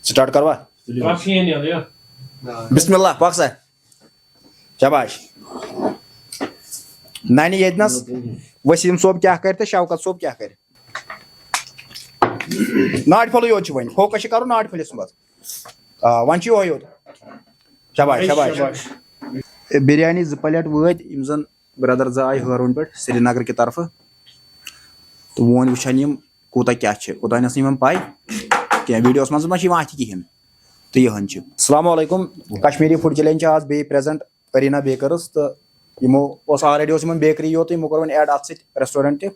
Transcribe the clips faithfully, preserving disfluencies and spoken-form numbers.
Start کروا؟ بسم اللہ، پک سا۔ شاباش۔ نانی ییٚتہِ نس وسیٖم صٲب کیٛاہ کرِ تہٕ شوکت صٲب کیٛاہ کرِ؟ ناٹہِ پھوٚلٕے یوت چھُ وۄنۍ، فوکس چھُ کرُن ناٹہِ پھٔلِس منٛز۔ آ، وۄنۍ چھُ یِہوٚے یوت۔ شاباش، شاباش۔ بِریانی زٕ پلیٹ وٲتۍ، یِم زن برادر زٕ آیہِ ہٲروَن پٮ۪ٹھ سرینگرٕ کہِ طرفہٕ۔ تہٕ وۄنۍ وٕچھن یِم کوٗتاہ کیٛاہ چھِ، اوٚتام ٲس نہٕ یِمن پَے کینٛہہ۔ ویٖڈیوَس منٛز ما چھِ یِوان اَتھِ کِہیٖنۍ۔ تہٕ یِہَن چھِ۔ السلام علیکم، کشمیٖری فوڈ چیلنج چھِ آز بیٚیہِ پریزنٹ ارینا بیکرس، تہٕ یِمو اوس آلریڈی اوس یِمن بیکری یوت، یِمو کوٚر وۄنۍ ایڈ اَتھ سۭتۍ ریسٹورنٹ تہِ۔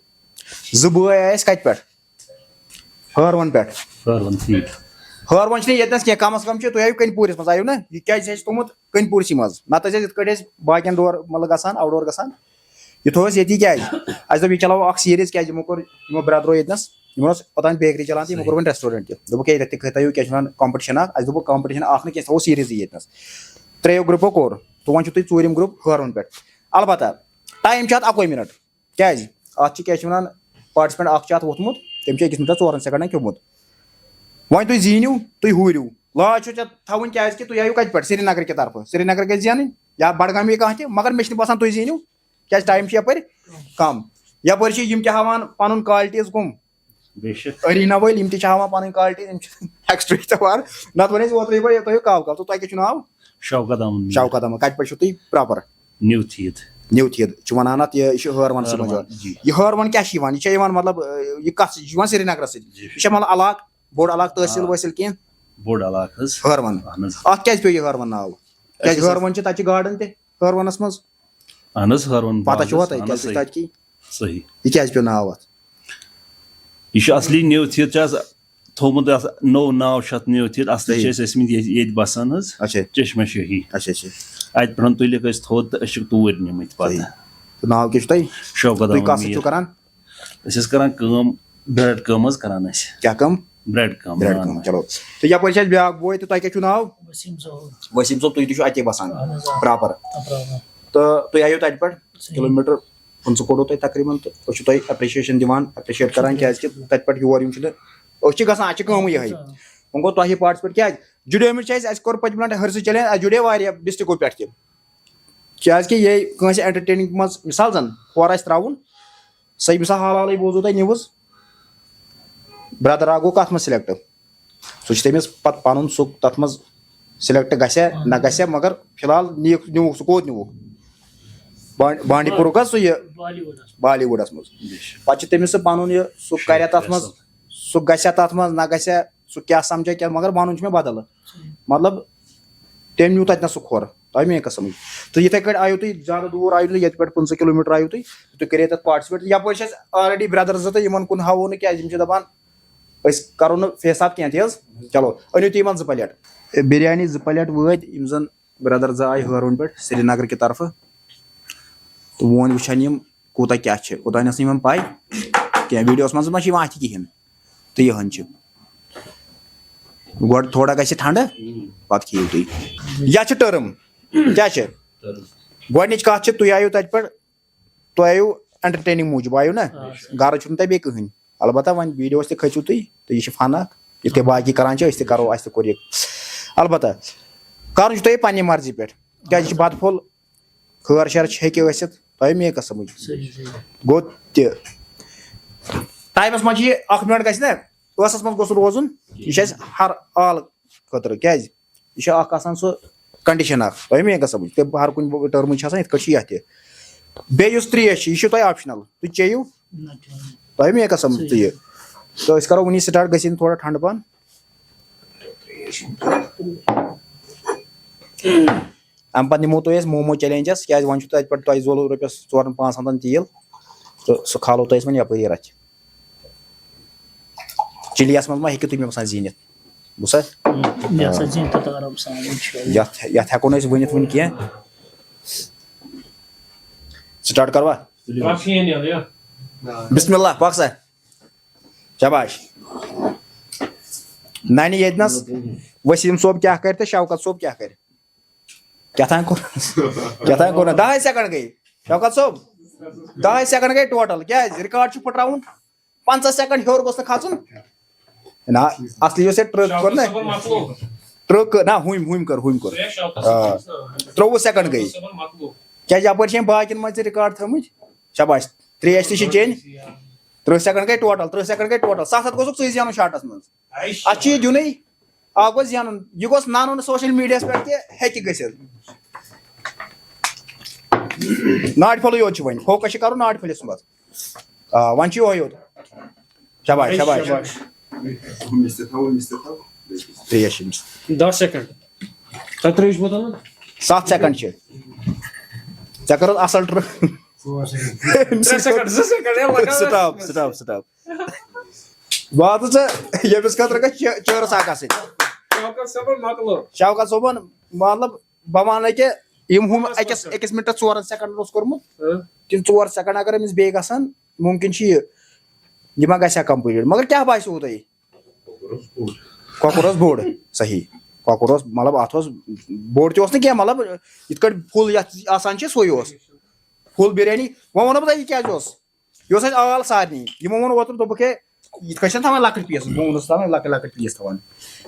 زٕ بٲے آے اَسہِ کَتہِ پٮ۪ٹھ؟ ہٲروَن پٮ۪ٹھ۔ ہٲروَن، ٹھیٖک۔ ہٲروَن چھِنہٕ ییٚتہِ نَس کینٛہہ، کم از کم چھِ تُہۍ آیِو کَنہِ پوٗرِس منٛز، آیِو نہ؟ یہِ کیٛازِ چھِ اَسہِ تھوٚمُت کَنہِ پوٗرسٕے منٛز؟ نَتہٕ ٲسۍ اَسہِ یِتھ کٲٹھۍ أسۍ باقین ڈور، مطلب، گژھان، آوُٹ ڈور گژھان۔ یہِ تھوٚو اَسہِ ییٚتی کیٛازِ؟ اَسہِ دوٚپ یہِ چلاوو اَکھ سیٖریٖز، کیٛازِ یِمو کوٚر، یِمو برٛدرو ییٚتہِ نَس، یِمن اوس اوٚتام بیکری چلاوان تہٕ یِمو کوٚر وۄنۍ ریسٹورنٹ تہِ۔ دوٚپُکھ ہے، ییٚتٮ۪تھ تہِ تھٲیِو، کیٛاہ چھِ وَنان، کمپٹیشن اَکھ۔ اَسہِ دوٚپُکھ کمپٹیشن اَکھ نہٕ کینٛہہ، أسۍ تھاوو سیٖریٖزٕے ییٚتہِ نَس۔ ترٛیٚیو گرُپو کوٚر، تہٕ وۄنۍ چھُو تُہۍ ژوٗرِم گرُپ ہٲروَن پٮ۪ٹھ۔ البتہ ٹایم چھُ اَتھ اَکوے منٹ۔ کیٛازِ؟ اَتھ چھِ، کیٛاہ چھِ وَنان، پارٹسپینٹ اَکھ چھُ اَتھ ووٚتھمُت، تٔمۍ چھُ أکِس مِنٹَس ژورَن سیکنڈَن کھیوٚمُت۔ وۄنۍ تُہۍ زیٖنِو، تُہۍ ہُرِو۔ لاز چھُو ژےٚ تھاوٕنۍ، کیٛازِ کہِ تُہۍ آیِو کَتہِ پٮ۪ٹھ؟ سرینگرٕ کہِ طرفہٕ۔ سرینگر گژھِ زینٕنۍ یا بڈگامی کانٛہہ تہِ، مگر مےٚ چھِنہٕ باسان تُہۍ زیٖنِو، کیٛازِ ٹایم چھُ یَپٲرۍ کَم۔ یَپٲرۍ چھِ یِم تہِ ہاوان پَنُن کوالٹیٖز کٕم؟ بے شک۔ ارینا وٲلۍ، یِم تہِ چھِ ہاوان پَنٕنۍ کوالٹیٖز، یِم چھِ ایکسٹرا تہِ ہاوان۔ نَتہٕ وَنہِ أسۍ اوترَے یِمَے، تۄہہِ کَو کَو، تہٕ تۄہہِ کیٛاہ چھُو ناو؟ شوکت احمد میٖر۔ شوکت احمد۔ کَتہِ پٮ۪ٹھ چھُو تُہۍ پراپر؟ نیو تھیٖد۔ نیو تھیٖد چھِ وَنان اَتھ، یہِ، یہِ چھُ ہٲروَن سۭتۍ ہٲروَن، یِوان۔ جی۔ یہِ ہٲروَن کیٛاہ چھِ یِوان؟ یہِ چھا یِوان، مطلب، یہِ کَتھ سۭتۍ؟ یہِ چھُ یِوان سرینگرَس سۭتۍ؟ جی۔ یہِ چھا، مطلب، علاقہٕ، بوٚڑ علاقہٕ، تحصیٖل آ۔ وحصیٖل کینٛہہ؟ بوٚڑ علاقہٕ حظ۔ ہٲروَن۔ اَہَن حظ۔ اَتھ کیٛازِ پیوٚو یہِ ہٲروَن ناو؟ کیٛازِ أسۍ حظ ہٲروَن چھِ، تَتہِ چھِ گاڈَن تہِ۔ ہٲروَنَس منٛز۔ اَہَن حظ، ہٲروَن پَتہ چھُ وۄنۍ تۄہہِ، اَہَن حظ، کیٛازِ چھُ صحیح۔ تَتہِ کی؟ صحیح۔ یہِ کیٛازِ پیوٚو ناو اَتھ؟ یہِ چھُ اَصلی نیو تھیٖد چھِ اَتھ تھوٚومُت، اَتھ نوٚو ناو چھُ اَتھ نیو تھیٖد، اَصلی چھِ صحیح۔ أسۍ ٲسۍمٕتۍ ییٚتہِ، ییٚتہِ بَسان حظ، اچھا۔ چشمہ شٲہی۔ اچھا، اچھا۔ اَتہِ پٮ۪ٹھ تُلِکھ أسۍ تھوٚد تہٕ أسۍ چھِکھ توٗرۍ نِمٕتۍ پَتہٕ۔ صحیح۔ تہٕ ناو کیٛاہ چھُ تۄہہِ؟ شوکت تُہۍ احمد کَتھ سۭتۍ میٖر۔ چھِو کَران؟ أسۍ ٲسۍ کَران کٲم، برٛیڈ کٲم حظ کَران أسۍ۔ کیٛاہ کٲم؟ برٛیڈ کٲم، برٛیڈ نان۔ کٲم، چلو۔ تہٕ یَپٲرۍ چھِ اَسہِ بیٛاکھ بوے تہٕ تۄہہِ کیٛاہ چھُو ناو؟ وسیٖم صٲب۔ وسیٖم صٲب، تُہۍ تہِ چھِو اَتے بَسان؟ اَہَن حظ، آ۔ پراپر۔ آ، پراپر۔ تہٕ تُہۍ آیِو تَتہِ پٮ۪ٹھ صحیح۔ کِلوٗمیٖٹر پٕنٛژٕہ کوٚڑوٕ تۄہہِ تقریٖباً، تہٕ أسۍ چھِ تۄہہِ اپرِشیشن دِوان، اپرِشیٹ کران، کیٛازِ کہِ تَتہِ پٮ۪ٹھ یور یِم چھِ نہٕ، أسۍ چھِ گژھان، اَتہِ چھِ کٲمٕے یِہوٚے۔ آ۔ وۄنۍ گوٚو تۄہہِ پارٹسِپیٹ کیٛازِ؟ جُڑیمٕتۍ چھِ اَسہِ، اَسہِ کوٚر پٔتمہِ لَٹہِ ہرسہٕ چیلنج، اَسہِ جُڑے واریاہ ڈسٹرکو پٮ۪ٹھ تہِ۔ کیٛازِ کہِ یہِ کٲنٛسہِ انٹرٹینِنگ منٛز مثال زَن ہورٕ آسہِ ترٛاوُن، سۄ یہِ مثال حال حالٕے بوٗزوٕ تۄہہِ نِوٕز، برٛدر اکھ گوٚو کَتھ منٛز سِلیکٹ؟ سُہ چھُ تٔمِس پَتہٕ پَنُن سُہ تَتھ منٛز سِلیکٹ گژھِ نہ گژھِ، مگر فی الحال نِیُکھ، نیوٗکھ سُہ، کوٚت نیوٗکھ؟ بانڈ-، بانڈی پوٗرُک حظ سُہ یہِ بالی وُڈَس۔ بالی وُڈَس منٛز۔ پَتہٕ چھُ تٔمِس سُہ پَنُن یہِ، سُہ شوق کرِ تَتھ منٛز، اصٕل۔ سُہ گژھِ تَتھ منٛز نہ گژھِ، سُہ کیٛاہ سَمجھِ کیٛاہ، مگر وَنُن چھُ مےٚ بدل۔ صحیح۔ مطلب، تٔمۍ نیوٗ تَتہِ نَس سُہ کھۄر، تۄہہِ مےٚ قسم۔ تہٕ یِتھَے کٲٹھۍ آیِو تُہۍ زیادٕ دوٗر، آیِو نہٕ، ییٚتہِ پٮ۪ٹھ پٕنٛژٕہ کِلوٗ میٖٹر آیِو تُہۍ، تُہۍ کٔرِو تَتھ پارٹسِپیٹ۔ یَپٲرۍ چھِ اَسہِ آلریڈی برٛدر زٕ، تہٕ یِمَن کُن ہاوو نہٕ، کیٛازِ یِم چھِ دَپان، أسۍ کَرو نہٕ فیس آف کینٛہہ، تہِ حظ۔ چلو، أنِو تُہۍ یِمَن زٕ پلیٹ۔ بِریانی زٕ پلیٹ وٲتۍ، یِم زَن برٛدر زٕ آیہِ ہٲروَن پٮ۪ٹھ سرینگرٕ کہِ طرفہٕ۔ تہٕ وۄنۍ وٕچھَن یِم کوٗتاہ کیٛاہ چھِ، اوٚتام ٲس نہٕ یِمَن پَے کینٛہہ، ویٖڈیوَس منٛز ما چھِ یِوان اَتھِ کِہیٖنۍ۔ تہٕ یِہَن چھِ گۄڈٕ تھوڑا گژھِ ٹھنٛڈٕ، پَتہٕ کھیٚیِو تُہۍ۔ یَتھ چھِ ٹٔرٕم، کیٛاہ چھِ؟ گۄڈٕنِچ کَتھ چھِ، تُہۍ آیِو تَتہِ پٮ۪ٹھ، تۄہہِ آیِو انٹرٹیننگ موٗجوٗب آیِو نا، آ۔ گرٕ چھُنہٕ تۄہہِ بیٚیہِ کٕہٕنۍ۔ البتہ وۄنۍ ویٖڈیوَس تہِ کھٔژِو تُہۍ، تہٕ یہِ چھِ فن اکھ، یِتھ کٔنۍ باقی کران چھِ، أسۍ تہِ کرو، اَسہِ تہِ کوٚر یہِ۔ البتہ کرُن چھُ تۄہہِ پننہِ مرضی پٮ۪ٹھ، کیازِ یہِ چھُ بتہٕ پھوٚل، خٲر شر چھِ ہیٚکہِ ٲسِتھ، تۄہہِ مے قسمٕچ۔ صحیح، صحیح۔ گوٚو تہِ ٹایمَس منٛز چھِ یہِ اکھ منٹ گژھِ نا، ٲسَس منٛز گوٚژھ روزُن، یہِ چھِ اَسہِ ہر آل خٲطرٕ، کیازِ؟ یہِ چھُ اکھ آسان سُہ کنڈیشن اکھ، تۄہہِ مےٚ گژھان وٕچھ، تہٕ ہر کُنہِ ٹٔرمٕچ چھِ آسان یِتھ کٲٹھۍ چھِ یَتھ تہِ۔ بیٚیہِ یُس ترٛیش چھِ، یہِ چھُو تۄہہِ آپشنل، تُہۍ چیٚیِو، نہ چیٚیِو۔ تۄہہِ مےٚ گژھان صحیح۔ تہٕ یہِ، تہٕ أسۍ کرو وٕنی سٹارٹ، گژھِ یِنۍ تھوڑا ٹھنڈٕ پہن۔ اَمہِ پتہٕ نِمو تۄہہِ أسۍ مومو چیلنجس، کیازِ وۄنۍ چھُ تَتہِ پٮ۪ٹھ تۄہہِ زولُر رۄپیَس ژورَن پانٛژَن ہَتَن تیٖل، تہٕ سُہ کھالو تۄہہِ أسۍ وۄنۍ یَپٲری رَتھِ۔ چِلیَس منٛز ما ہیٚکِو تُہۍ مےٚ باسان زیٖنِتھ؟ بوٗزتھا؟ مےٚ ہسا زیٖنۍ تَتھ آرام سان، اِنشاءاللہ۔ یَتھ، یَتھ ہٮ۪کو نہٕ أسۍ ؤنِتھ وٕنہِ کینٛہہ۔ سٹارٹ کروا؟ بسم اللہ، پَک سا۔ شاباش۔ نانی ییٚتہِ نَس وسیٖم صٲب کیٛاہ کَرِ تہٕ شوکت صٲب کیٛاہ کَرِ؟ کیٛاہ تام کوٚر، کیٛاہ تام کوٚر نہ، دَہَے سیکنڈ گٔے۔ شوکت صٲب، دَہَے سیکنڈ گٔے ٹوٹل۔ کیٛازِ؟ ریکارڈ چھُ پھٕٹراوُن۔ پنٛژاہ سیکنڈ ہیوٚر گوٚژھ نہٕ کھسُن۔ نہ، اصلی یۄس یہِ ٹرٛک کٔر نہ، ٹرٛک کٔر نہ، ہُمۍ ہُمۍ کٔر، ہُمۍ کٔر۔ آ۔ ترٛوٚوُہ سیکنڈ گٔے۔ کیٛازِ یپٲرۍ چھِ أمۍ باقین منٛز تہِ ریکارڈ تھٲومٕتۍ۔ شاباش۔ ترٛیش تہِ چھِ چیٚنۍ۔ ترٕٛہ سیکنڈ گٔے ٹوٹل، ترٕٛہ سیکنڈ گٔے ٹوٹل۔ ستھ ہتھ گوٚژھُکھ ژٕے زینُن شاٹس منٛز۔ اتھ چھُ یہِ دیُنٕے۔ اکھ گوٚژھ زینُن، یہِ گوٚژھ ننُن سوشل میڈیاہس پٮ۪ٹھ تہِ، ہیٚکہِ گٔژھِتھ۔ ناٹہِ پھوٚلٕے یوت چھُ وۄنۍ، فوکس چھُ کرُن ناٹہِ پھٔلِس منٛز۔ آ، وۄنۍ چھُ یِہوٚے یوت۔ شاباش، شاباش۔ ترٛیش أمِس۔ دَہ سیکنڈ۔ تۄہہِ ترٛٲیِو بوتل نا؟ ستھ سیکنڈ چھِ۔ ژےٚ کٔرٕتھ اصل ٹرٛک۔ ترٛےٚ سیکنڈ، زٕ سیکنڈ، ہے، لگاو۔ Stop, stop, stop. واتہٕ ژٕ ییٚمِس خٲطرٕ گژھِ چٲ-، چٲرٕس اکھ آسٕنۍ۔ شوکت صٲبُن مۄکلو۔ شوکت صٲبُن، مطلب، بہٕ وَنہٕ کہِ یِم ہُم أکِس، أکِس مِنٹَس ژورَن سیکنڈَن اوس کوٚرمُت، ہہ؟ تِم ژور سیکنڈ اگر أمِس بیٚیہِ گژھن، مُمکِن چھُ یہِ، یہِ ما گژھِ ہا کمپلیٖٹ۔ مگر کیٛاہ باسیوُ تۄہہِ؟ کۄکُر اوس بوٚڑ۔ صحیح۔ کۄکُر اوس، مطلب، اَتھ اوس بوٚڑ تہِ اوس نہٕ کینٛہہ، مطلب، یِتھ کٲٹھۍ فُل یَتھ آسان چھِ، سُے اوس۔ فُل بِریانی۔ وۄنۍ وَنو بہٕ تۄہہِ، یہِ کیٛازِ اوس؟ یہِ اوس اَسہِ آل سارنٕے۔ یِمو ووٚن اوترٕ، دوٚپُکھ، ہے، یِتھ کٲٹھۍ چھِنہٕ تھاوان لۄکٕٹۍ پیٖس، بہٕ ووٚنُس تھاوان لۄکٕٹۍ، لۄکٕٹۍ پیٖس تھاوان۔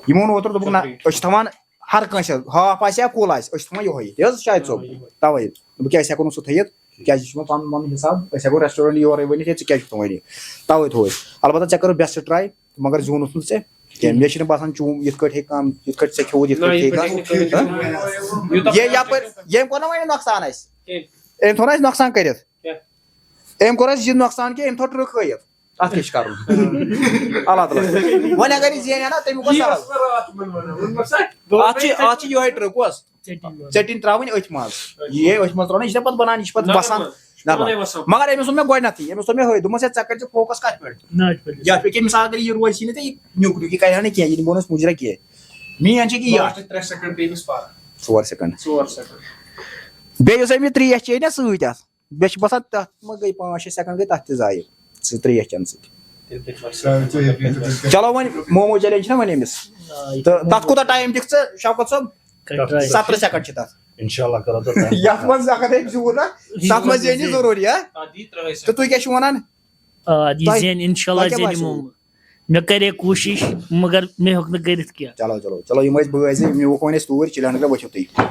یِمو ووٚن اوترٕ، دوٚپُکھ، نہ، أسۍ چھِ تھاوان ہر کٲنٛسہِ، ہاف آسہِ یا فُل آسہِ، أسۍ چھِ تھاوان یِہوٚے۔ تہِ حظ شاہد صٲب، تَوَے۔ دوٚپُکھ، کیٛاہ، أسۍ ہٮ۪کو نہٕ سُہ تھٲیِتھ، کیٛازِ یہِ چھُ مےٚ پَنُن، پَنُن حِساب، أسۍ ہٮ۪کو رٮ۪سٹورنٛٹ یورَے ؤنِتھ، ہے، ژٕ کیٛازِ چھُکھ تھاوان یہِ؟ تَوَے تھوٚو اَسہِ۔ البتہ ژےٚ کٔرٕتھ بیسٹ ٹرٛاے، مگر زیوٗنُتھ نہٕ ژےٚ کینٛہہ۔ مےٚ چھُنہٕ باسان چون یِتھ کٲٹھۍ ہیٚکہِ کانٛہہ، یِتھ کٲٹھۍ ژےٚ کھیوٚوُتھ، یِتھ نہ، کٲٹھۍ یہِ ہیٚکہِ پٮ۪ٹھ کانٛہہ۔ ہیٚکہِ نہٕ کٔرِتھ۔ ہہ؟ یوٗتاہ یہِ پٮ۪ٹھ یَپٲرۍ، ییٚمۍ کوٚر نہ وۄنۍ نۄقصان اَسہِ؟ کینٛہہ۔ أمۍ تھوٚو نہ اَسہِ نۄقصان کٔرِتھ؟ کیٛاہ؟ أمۍ کوٚر اَسہِ یہِ نۄقصان کہِ أمۍ تھوٚو ٹرٛک ہٲیِتھ۔ اَتھ کیٛاہ چھِ کَرُن؟ اللہ تعالیٰ۔ وۄنۍ اگر یہِ زینہِ ہا نا، تَمیُک اوس یہِ سہل۔ اوس نہٕ راتھ تِمَن وَنان، ووٚنمَس، ہے، اَتھ چھِ، اَتھ چھِ یِہوٚے ٹرٛک، کۄس؟ ژیٚٹِنۍ منٛز۔ ژیٚٹِنۍ ترٛاوٕنۍ أتھۍ منٛز۔ یہِ أتھۍ منٛز ترٛاوٕنۍ، یہِ چھِ دَپان بَنان، یہِ چھِ پَتہٕ نَرمَس۔ وَسان۔ یہِ چھِ پانَے وَسان۔ مگر أمِس ووٚن مےٚ گۄڈٕنٮ۪تھٕے، أمِس دوٚپ مےٚ، ہے، دوٚپمَس، ہے، ژےٚ کَرِ ژٕ فوکَس کَتھ پٮ۪ٹھ؟ ناٹہِ پھٔلِس۔ یَتھ پٮ۪ٹھ کہِ مِثال اگر یہِ روزِ ہے نہٕ تہٕ یہِ نیُک نیُک، یہِ کَرِ ہا نہٕ کینٛہہ، یہِ دِمو نہٕ أسۍ مُجرا کینٛہہ۔ میٛٲنۍ چھےٚ کہِ یہِ اَتھ۔ لاسٹَس ترٛےٚ سیکنڈ پیٚیہِ أمِس پَرٕ۔ ژور سیکنڈ۔ ژور سیکنڈ۔ بیٚیہِ یُس أمۍ یہِ ترٛیش چیٚیہِ نا سۭتۍ اَتھ، مےٚ چھُ باسان، تَتھ ما گٔے پانٛژھ شےٚ سیکنڈ گٔے تَتھ تہِ ضایع، سُہ ترٛیش چٮ۪نہٕ سۭتۍ۔ تیٚلہِ تہِ چھُ اَسہِ چلو وۄنۍ مومو چیلنج چھِنہ وۄنۍ أمِس۔ آ، یہِ تہٕ تَتھ کوٗتاہ ٹایم دِکھ ژٕ، شوکت صٲب؟ کَٹھ ترٛایہِ۔ سترٕہ سیکنڈ چھِ تَتھ۔ انشاءاللہ کرو تۄہہِ time۔ یَتھ منٛز اگر أمۍ زیوٗن نا، تَتھ منٛز زینہِ ضروٗری، ہا؟ تَتھ دی ترٛٲے تہٕ تُہۍ کیٛاہ چھِو وَنان؟ آ، یہِ تۄہہِ، زینہِ، انشاءاللہ تۄہہِ کیٛاہ زینہِ باسیو؟ مومو۔ مےٚ کَرے کوٗشِش، مگر مےٚ ہیوٚک نہٕ کٔرِتھ کینٛہہ۔ چلو، چلو، چلو، یِم ٲسۍ بٲے زٕ، یِم نیوٗکھ وۄنۍ أسۍ توٗرۍ، چِلٮ۪ن گٔے ؤتھِو تُہۍ۔